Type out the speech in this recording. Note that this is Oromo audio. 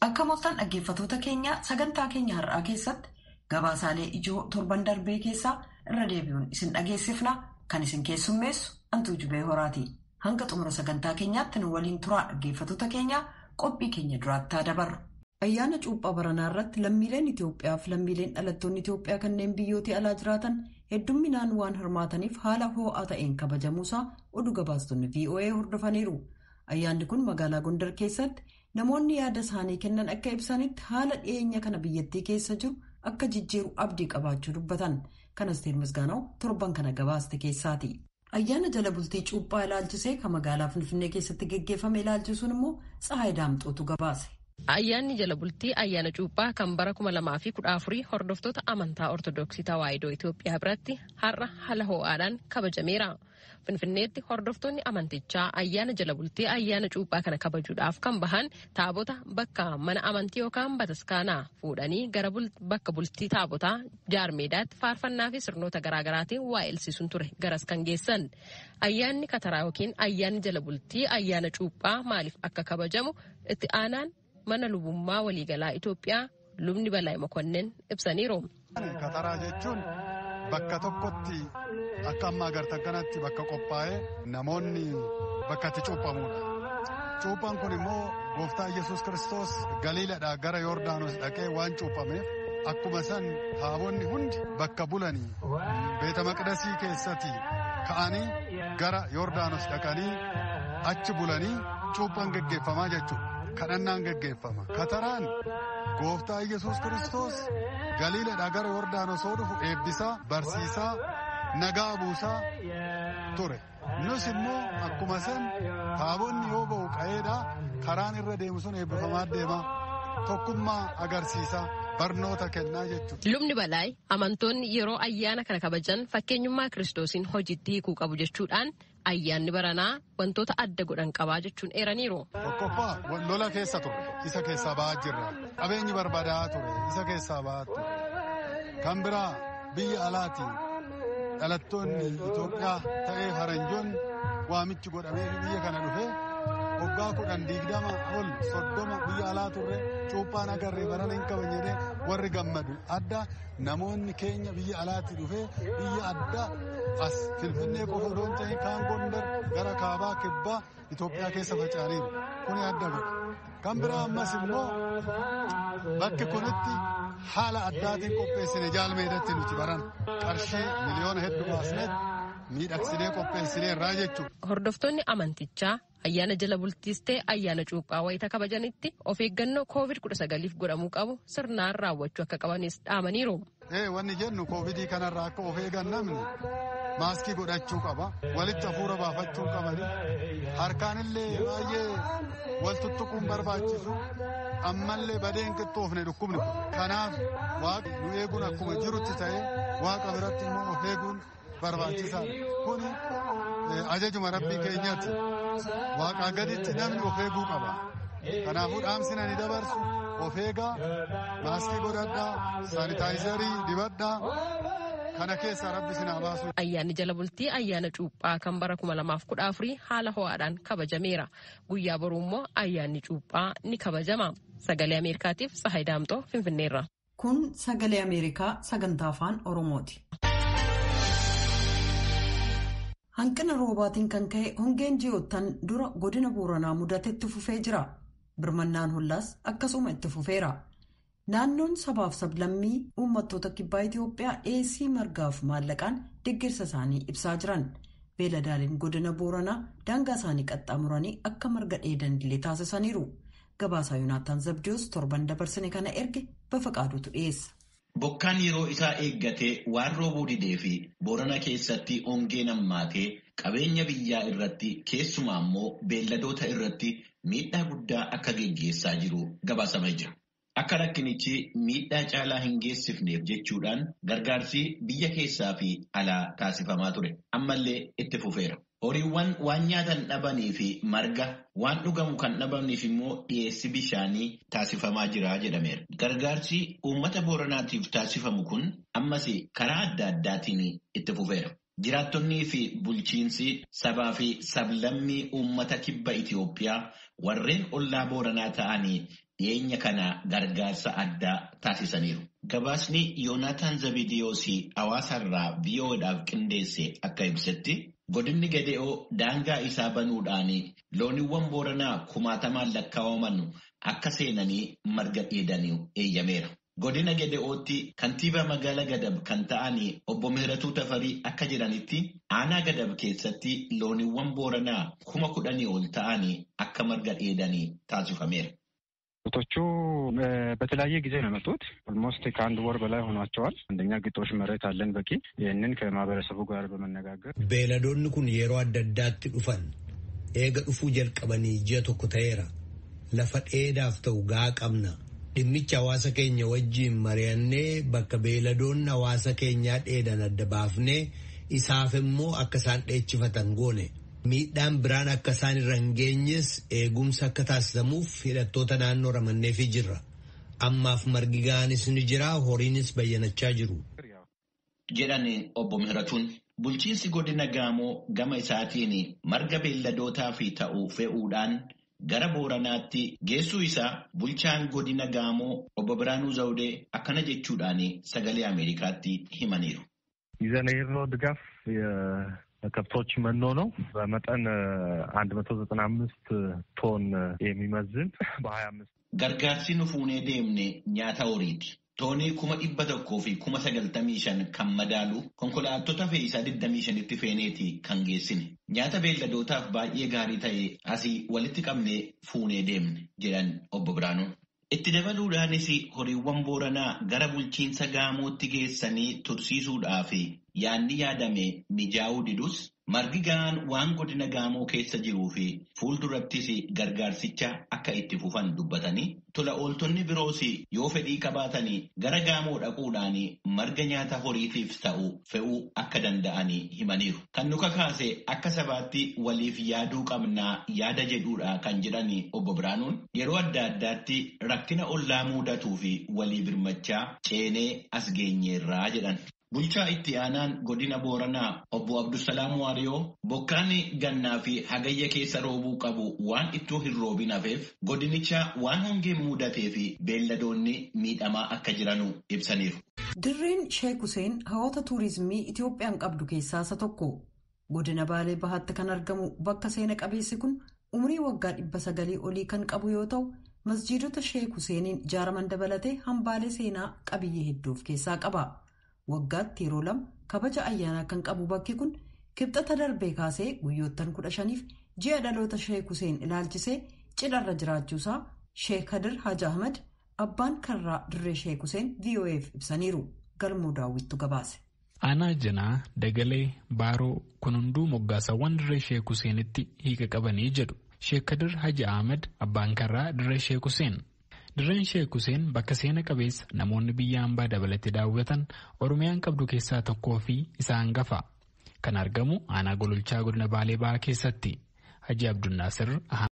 Akka mooftan dhaggeeffattoota keenya, sagantaa keenya har'aa keessatti gabaasaalee ijoo torban darbee keessaa irra deebi'uun isin dhageessifna. Kan isin keessummeessu Antuu Jubee Horaati. Hanga xumura sagantaa keenyaatti nu waliin turaa, dhaggeeffattoota keenya. Qophii keenya duraatti dabarru. Ayyaana cuuphaa baranaa irratti lammiileen Itoophiyaa fi lammiileen dhalattoonni Itoophiyaa kanneen biyyoota alaa jiraatan heddumminaan waan hirmaataniif haala ho'aa ta'een kabajamuusaa oduu gabaastonni VOA hordofaniiru. Ayyaanni kun magaalaa Gondar keessatti namoonni yaada isaanii kennan akka ibsanitti, haala dhiyeenya kana biyyattii keessa jiru akka jijjiiru abdii qabaachuu dubbatan. Kan Asteer Misgaanaw torban kana gabaaste keessaati. Ayyaana jala bultii cuuphaa ilaalchisee kan magaalaa Finfinnee keessatti geggeeffame ilaalchisuun immoo Tsahaay Daamxootu gabaase. Ayyaanni jala bultii ayyaana cuuphaa kan bara 2014 hordoftoota amantaa Ortodoksii Tawaahidoo Itoophiyaa biratti har'a haala ho'aadhaan kabajameera. Finfinneetti hordoftoonni amantichaa ayyaana jala bultii ayyaana cuuphaa kana kabajuudhaaf kan bahan taabota bakka mana amantii yookaan bataskaanaa fuudhanii gara bakka bultii taabotaa Jaarmeedaatti faarfannaa fi sirnoota garaagaraatiin waa elsiisuun ture garas kan geessan. Ayyaanni kataraa yookiin ayyaanni jala bultii ayyaana cuuphaa maaliif akka kabajamu itti aanaan mana lubummaa waliigalaa Itoophiyaa Lubni Balaayi Mokonnin ibsaniiru. Kataraa jechuun bakka tokkotti akka amma agartan kanatti bakka qophaa'ee namoonni bakka itti cuuphamudha. Cuuphaan kun immoo gooftaa Yesuus Kiristoos Galiiladhaa gara Yoordaanos dhaqee waan cuuphameef, akkuma san taabonni hundi bakka bulanii beeta maqdasii keessatti ka'anii gara Yoordaanos dhaqanii achi bulanii cuuphaan geggeeffamaa jechuudha. Kadhannaan geggeeffama. Kataraan gooftaa Yesuus Kiristoos Galiiladhaa gara Yordaanos yoo dhufu eebbisaa, barsiisaa, nagaa buusaa ture. Nus immoo akkuma san taabonni yoo ba'u qa'eedhaa karaan irra deemu sun eebbifamaa deema. Tokkummaa agarsiisaa, barnoota kennaa jechuudha. Lubni Balaay amantoonni yeroo ayyaana kana kabajan fakkeenyummaa Kiristoosiin hojiitti hiikuu qabu jechuudhaan, ayyaanni baranaa wantoota adda godhan qabaa jechuun eeraniiru. Tokkoffaa, lola keessa ture, isa keessaa ba'aa jirra. Qabeenyi barbaadaa ture, isa keessaa ba'aa ture. Kan biraa, biyya alaati dhalattoonni Itoophiyaa ta'ee faranjoonni waamichi godhamee biyya kana dhufee waggaa 10, 20 ol, 30 biyya alaa turre, cuuphaan agarree barana hin kabajne warri gammadu adda. Namoonni keenya biyya alaatti dhufee biyya adda as Finfinnee qofa odoo hin ta'in kaan Gondar, gara kaabaa, kibbaa Itoophiyaa keessa faca'aniiru. Kuni adda godha. Kan biraa ammas immoo bakki kunitti haala addaatiin qopheessine. Jaalmeedatti nuti baran qarshii miliyoona hedduu baasneet miidhagsinee qopheessinee irraa jechuudha. Hordoftoonni amantichaa ayyaana jala bultiis ta'e ayyaana cuuphaa wayita kabajanitti of eeggannoo COVID-19f godhamuu qabu sirnaan raawwachuu akka qabanis dhaamaniiru. Wanni jennu, koovidii kanarraa akka of eegan namni maaskii godhachuu qaba. Walitti hafuura baafachuu qabani. Harkaanillee baay'ee wal tuttuquun barbaachisu. Ammallee badeen qixxoofne dhukkubni kun. Kanaaf waaqa nu eeguun akkuma jirutti ta'ee, waaqa biratti immoo of eeguun barbaachisaadha. Kuni ajajuma rabbii keenyaati. Waaqaa gaditti namni of eeguu qaba. Kanaafuu dhaamsina ni dabarsu. Of eegaa, maaskii godhadhaa, saanitaayizarii dibadhaa. Kana keessaa rabbi sinaa baasu. Ayyaanni jala bultii ayyaana cuuphaa kan bara 2014 haala ho'aadhaan kabajameera. Guyyaa boruu immoo ayyaanni cuuphaa ni kabajama. Sagalee Ameerikaatiif Tsahaay Daamxoo, Finfinneerra. Kun Sagalee Ameerikaa sagantaa Afaan Oromooti. Hanqina roobaatiin kan ka'e hongeen ji'oottan dura godina Booranaa mudatetti fufee jira. Birmannaan hollaas akkasuma itti fufeera. Naannoon sabaaf sablammii uummattoota kibbaa Itoophiyaa dhiyeessii margaaf maallaqaan deeggarsa isaanii ibsaa jiran. Beeladaaliin godina Booranaa daangaa isaanii qaxxaamuranii akka marga dheedan illee taasisaniiru. Gabaasaa Yoonaataan Zabdiyoos torban dabarsine kana erge Bafaqaaduutu dhiyeessa. Bokkaan yeroo isaa eeggatee waan roobuu didee fi Boorana keessatti hongeen hammaatee qabeenya biyyaa irratti, keessumaa immoo beelladoota irratti miidhaa guddaa akka geggeessaa jiru gabaasamee jira. Akka rakkinichi miidhaa caalaa hin geessifneef jechuudhaan gargaarsi biyya keessaa fi alaa taasifamaa ture. Ammallee itti fufeera. Horiiwwan waan nyaatan dhabanii fi marga waan dhugamu kan dhabaniif immoo dhiyeessi bishaanii taasifamaa jira jedhameera. Gargaarsi uummata Booranaatiif taasifamu kun ammas karaa adda addaatiin itti fufeera. Jiraattonnii fi bulchiinsi sabaa fi sablammii uummata kibba Itoophiyaa warreen ollaa Booranaa ta'anii dhiyeenya kana gargaarsa addaa taasisaniiru. Gabaasni Yoonaataan Zabidiyoosii hawaasarraa VOAdhaaf qindeesse akka ibsetti godinni Gede'oo daangaa isaa banuudhaan looniiwwan Booranaa kumaatamaan lakkaa'aman akka seenanii marga dheedanii eeyyameera. Godina Gede'ootti kantiibaa magaalaa Gadab kan ta'an obbo Mihiratuu Tafarii akka jedhanitti aanaa Gadab keessatti looniiwwan Booranaa 10,000 ol ta'an akka marga dheedanii taasifameera. ቶቹ በተለያየ ጊዜ ነው የመጡት። ኦልሞስት ከአንድ ወር በላይ ሆኗቸዋል። አንደኛ ግጦሽ መሬት አለን በቂ። ይህንን ከማህበረሰቡ ጋር በመነጋገር Beeyladoonni kun yeroo adda addaatti dhufan eega dhufuu jalqabanii ji'a tokko ta'eera. Lafa dheedaaf ta'u gahaa qabna. Dhimmicha hawaasa keenya wajjiin mari'annee bakka beeyladoonni hawaasa keenyaa dheedan adda baafnee isaaf immoo akka isaan dheechifatan goone. Miidhaan biraan akka isaan irra hin geenyes eegumsa akka taasisamuuf hidhattoota naannoo ramanneefii jirra. Ammaaf margi ga'anis ni jira, horiinis bayyanachaa jiru. Jedhan obbo Mihiratuun. Bulchiinsi godina Gaamoo gama isaatiin marga beelladootaaf ta'u fe'uudhaan gara Booranaatti geessuu isaa bulchaan godina Gaamoo obbo Biraanuu Zawudee akkana jechuudhaan sagalee Ameerikaatti himaniiru. ይዘን የሄድነው ድጋፍ ከብቶች መኖ ነው። በመጠን 195 ቶን የሚመዝን በ25 Gargaarsi nu fuunee deemne nyaata horiiti. Toonii 195,000 kan madaalu konkolaattota fe'iisaa 25tti feeneeti kan geessine. Nyaata beelladootaaf baay'ee gaarii ta'e asii walitti qabnee fuunee deemne jedhan obbo Biraanuun. Itti dabaluudhaanis horiiwwan Booranaa gara bulchiinsa Gaamootti geessanii tursiisuudhaaf yaadni yaadame mijaa'uu didus margi ga'aan waan godina Gaamoo keessa jiruu fi fuuldurattis gargaarsicha akka itti fufan dubbatanii tola ooltonni biroos yoo fedhii qabaatanii gara Gaamoo dhaquudhaan marga nyaata horiitiif ta'u fe'uu akka danda'anii himaniiru. Kan nu kakaase akka sabaatti waliif yaaduu qabnaa yaada jedhuudha kan jedhan obbo Biraanuun yeroo adda addaatti rakkina ollaa mudatuu fi walii birmachaa ceenee as geenyeerraa jedhan. Bulchaa itti aanaan godina Booranaa obbo Abdusalaam Waariyoo bokkaan gannaa fi hagayya keessa roobuu qabu waan ittoo hin roobin hafeef godinicha waan hongeen mudatee fi beelladoonni miidhamaa akka jiranu ibsaniiru. Dirreen Sheek Huseen hawwata tuurizimii Itoophiyaan qabdu keessaa isa tokko. Godina Baalee Bahaatti kan argamu bakka seena qabeessi kun umurii waggaa 900 olii kan qabu yoo ta'u, masjiidota Sheek Huseeniin ijaaraman dabalatee hambaalee seenaa qabiyyee hedduu of keessaa qaba. Waggaatti yeroo lama kabaja ayyaanaa kan qabu bakki kun kibxata darbee kaasee guyyoottan 15f ji'a dhaloota Sheek Huseen ilaalchisee cidharra jiraachuusaa Sheek Kadir Haji Ahmad abbaan karraa dirree Sheek Huseen VOAf ibsaniiru. Galmoo daawwittu gabaase. Aanaa Janaa, Dagalee, Baaroo kun hunduu moggaasawwan dirree Sheek Huseenitti hiika qabanii jedhu. Sheek Kadir Haji Ahmad abbaan karraa dirree Sheek Huseen. Dirreen Sheek Huseen bakka seena qabeessa namoonni biyya hambaa dabalatee daawwatan Oromiyaan qabdu keessaa tokkoo fi isa hangafa. Kan argamu aanaa Gololchaa godina Baalee Bahaa keessatti. Haji Abdunnaasir